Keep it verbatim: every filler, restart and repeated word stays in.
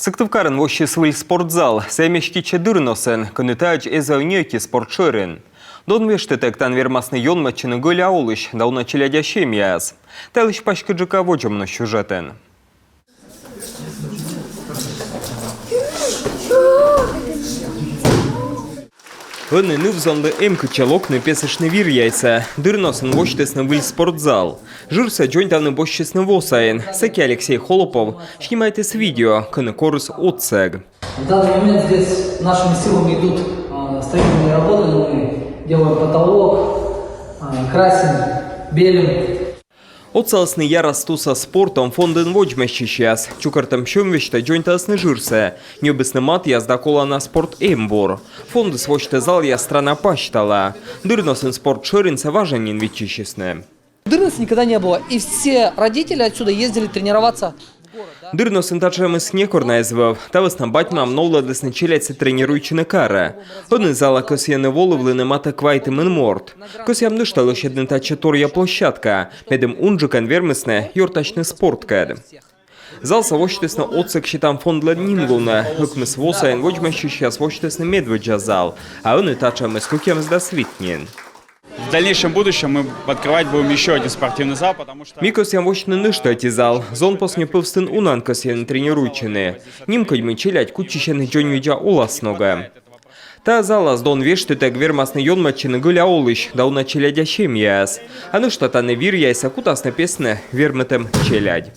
Сыктывкарын воссис выль спортзал. Сійӧ меститчӧ Дырносын, кӧні таӧдз эз вӧв ни ӧти спорт шӧрин. Дон вештытӧг тані вермасны ёнмӧдчыны гӧля олысь да уна челядя семьяяс. Та йылысь паськыдджыка водзӧ миян сюжетын. Ӧні ныв-зонлы эм кытчӧ локны песыштны вир яйсӧ. Дырносын восьтісны выль спортзал. Жырсӧ дзоньтавны босьтчисны во сайын. Сэки Алексей Холопов снимайтіс видео, кӧні корис отсӧг. В данный момент здесь нашими силами идут а, строительные работы. Мы делаем потолок, а, красим, белим. Отсалісны «Ярас туса спортом» фондын водзмӧстчысьяс. Чукӧртӧм сьӧм весьтӧ дзоньталісны жырсӧ. Ньӧбисны матъяс да колана спорт эмбур. Фондыс восьтӧ залъяс страна пасьтала. Дырносын спорт шӧринсӧ важӧн нин виччысисны. Дырныс никогда не было. И все родители отсюда ездили тренироваться. Дырносын татшӧмыс некор на эз вӧв. Та вӧсна бать-мам новлӧдісны челядьсӧ тренируйтчыны карӧ. Ӧні зала кӧсйӧны волывлыны матӧ квайтымын морт. Кӧсъям нӧшта лӧсьӧдны татчӧ торъя площадка, медым унджыкӧн вермисны ёртасьны спорткӧд. Залсӧ восьтісны «Отсӧг сетам» фондлӧн нин вылӧ. Ӧкмыс во сайын водзмӧстчысьяс восьтісны медводдза зал. А ӧні татшӧмыс кӧкъямысдас вит нин. В дальнейшем будущем мы открывать будем еще один спортивный зал, потому что... Ми кӧсъям восьтны нӧшта ӧти зал. Зонпосни пӧвстын унаӧн кӧсйӧны тренируйтчыны. Нимкодь, мый челядь кутчысьӧны дзоньвидза оласногӧ. Та залас дон вештытӧг вермасны ёнмӧдчыны гӧля олысь да уна челядя семьяяс. А нӧшта тані вир яйсӧ кутасны песны вермытӧм челядь.